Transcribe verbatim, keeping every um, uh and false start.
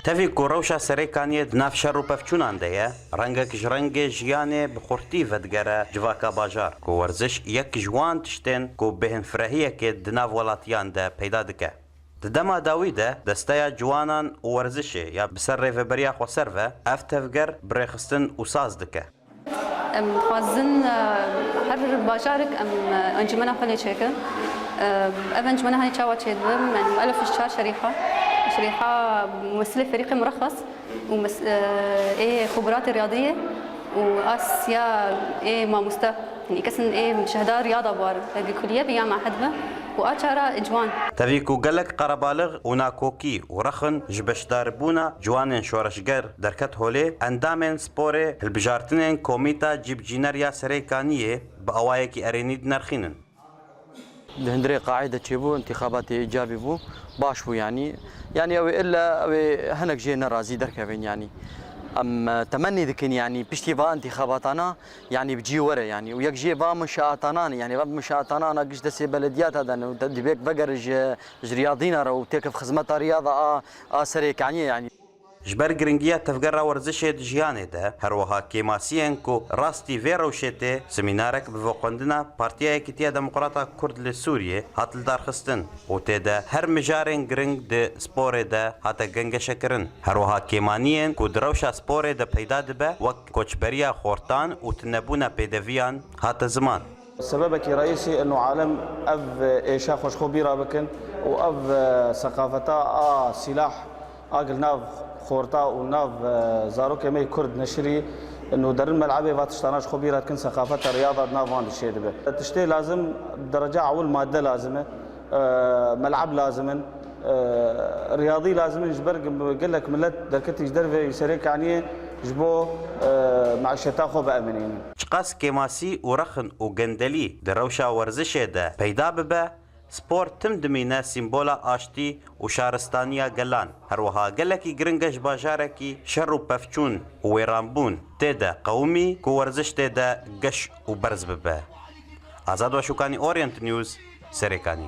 Tevî ku rewşa Serêkaniyê di nav şer û pevçûnan de ye, rengek ji rengê jiyanê bi xurtî vedigere civaka bajar, ku werziş yek ji wan tiştên ku bêhnfirehiyekê di nav welatiyan de peyda dike. Di dema dawî de desteya ciwanan û werzişê ya bi ser Rêveberiya Xweser ve ev tevger bi rêxistin û saz dike. Em dixwazin, e, her bajarek em, e, encûmena xwe lê çêkin. E, ev encûmena hanê çawa çêdibin? Em muelef ji çar şerîha, şerîha mumessilê ferîqê murexxes û mes-, e, ê xebiratê riyadiyê û a siya ê mamoste. Yanî kesên ê şehda riyada bi war, e, bi kuliye bi ya mehed be û a çara ciwan. Tevî ku gelek qerebalix û nakokî û rexin ji beşdarbûna ciwanên şoreşger derket holê, endamên sporê hilbijartinên Komîta Cîbicîner ya Serêkaniyê bi awayekî erênî dinirxînin. Di hundirê qaî de çêbû, întîxabatê îcabî bû, baş bû yanî. Yanî ew ê illa, ew ê hinek jê nerazî derkevin yanî. Em, e, temennî dikin yanî piştî va întîxabatana yanî bi cî were yanî. Û yek jê va minşaatanan, yanî va minşaatanan a giş destê belediyata de ne û te-, divêk vegere ji, ji riyadîna re û têkif xizmeta riyada a, a Serêkaniyê yanî. Ji ber giringiya tevgera werzişê di jiyanê de, her wiha kêmasiyên ku rastî vê rewşê tê, semînarek bi vexwendina Partiya Yekîtiya Demokrata Kurd li Sûriyê hat lidarxistin û tê de her mijarên giring di sporê de hate gengeşekirin. Her wiha kêmaniyên ku di rewşa sporê de peyda dibe, wek koçberiya xortan û tunebûna pêdeviyan hate ziman. Sebebekî reîsî eno alem ev êşa xwe ji xwe bîra bikin û ev, e, seqafeta a sîlah a gil nav xorta û nav, e, zarokê me yê Kurd neşirî eno derin melebê va tiştana ji xwe bîra dikin, seqafeta riyada di nav wan de çêdibe. Tiştê lazim dereca ewil madde lazim e, e, meleb lazim in. E, riyadî lazim in ji ber gelek milet derketî ji derveyî Serêkaniyê ji bo, e, meîşeta xwe bieminînin. Çiqas kêmasî û rexin û gendelî di rewşa werzişê de peyda bibe, spor tim dimîne sîmbola aştî û şaristaniya gelan. Her wiha gelekî giring e ji bajarekî şer û pevçûn û wêranbûn tê de qewimî ku werziş tê de geş û berz bibe. Azad Weşûkanî, Orient News, Serêkanî.